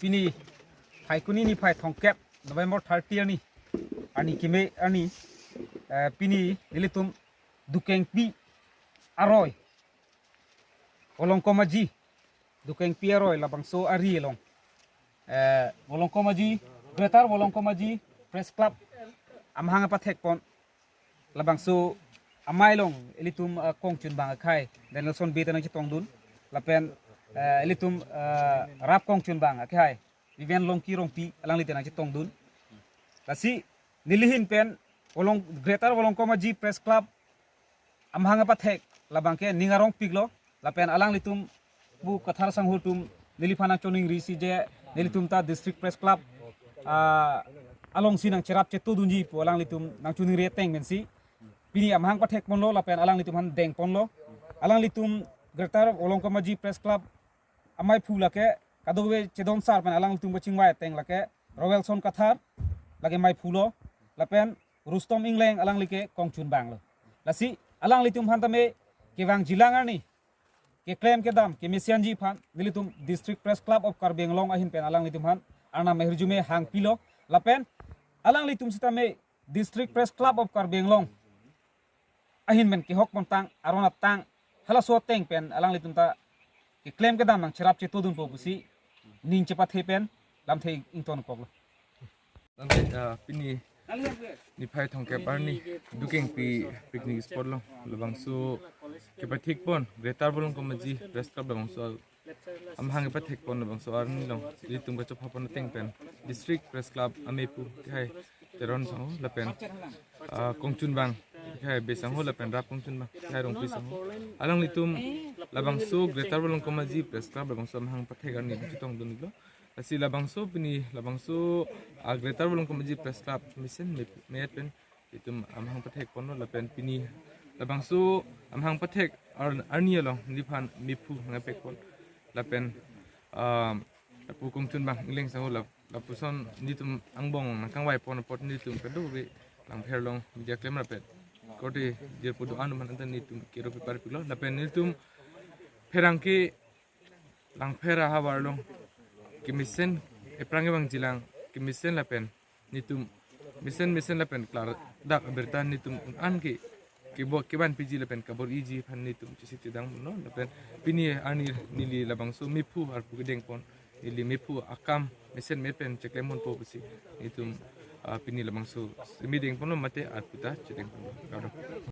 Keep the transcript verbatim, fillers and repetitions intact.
pini Phaikuni niphai thomkep, November thirty arni, arni keme arni, eh, pini nelitum Dukengpi aroi, Volongkom Aji, Dukengpi aroi labangso ari along, eh, Volongkom Aji, Greater Volongkom Aji Press Club amahang pathekpon labangso amei along ilitum, eh, kongchunbang akhai Danielson Bey ta nangchetongdun, lapen, eh, ilitum, eh, rap kongchunbang akhai Vivian Longki Rongpi alangli ta nangchetongdun. Lasi neli ahin pen Volong-, Greater Volongkom Aji Press Club amahang pathek labang ke ning arongpiklo, lapen alanglitum pu Kathar sangho atum neliphan nangchoningrisi je nelitum ta District Press Club, ah, alongsi nangcherap chetodunji pu alanglitum nangchoningri ateng pensi pini amahang pathekponlo lapen alanglitum aphan dengponlo. Alanglitum Greater Volongkom Aji Press Club ameiphu lake kadokave chedonsar pen alanglitum kachingvai ateng lake Roelson Kathar lake meiphulo, lapen Rustom Engleng alangli ke kongchunbanglo. Lasi alanglitum aphan tame kevangjilang arni keklem kedam kemesenji aphan nelitum District Press Club of Karbi Anglong ahin pen alanglitum aphan arnam ahirjume hangpilo, lapen alanglitum sitame District Press Club of Karbi Anglong ahin pen kehok pontang aron atang halaso ateng pen alanglitum ta keklem kedam nangcherap chetodunpo pusi ning chepathe pen lamthe ingtonkoklo. Tangte, ah, pini niphai thomkep arni Dukengpi picnic spot along labangso kepathekpon Greater Volongkom Aji Press Club labangso amahang kepathekpon labangso arni along ilitum kachophapon ateng pen District Press Club ameiphu akhai Teron sangho lapen, ah, kongchunbang akhai Bey sangho lapen rap kongchunbang akhai Rongpi sangho, alanglitum labangso Greater Volongkom Aji Press Club labangso amahang pathek arni chetongdunlo. Lasi labangso pini labangso, ah, Greater Volongkom Aji Press Club mesen me-, me-et pen itum amahang pathekponlo lapen pini labangso amahang pathek ar-, arni along neliphan meiphu nangpekpon lapen, ah, lapu kongchunbang Engleng sangho lap-, lapuson nelitum angbong nangkangvaipon apot nelitum kadokave Langpher along media klem rapet korte jirpo do-an atum aphan anta nelitum kero pepar pilo lapen nelitum pherangke Langpher ahavar along kemesen ephrang kevangjilang kemesen lapen nelitum mesen mesen lapen klardak abirta nelitum un-an ke kebo kevan piji lapen kabor-iji aphan nelitum chesik chedangponlo lapen pini arni neli labangso meiphu arpu kedengpon neli meiphu akam mesen me-et pen cheklemponpo pusi nelitum, ah, pini labangso semi dengponlo mate arpu ta chedengponlo. Kardom.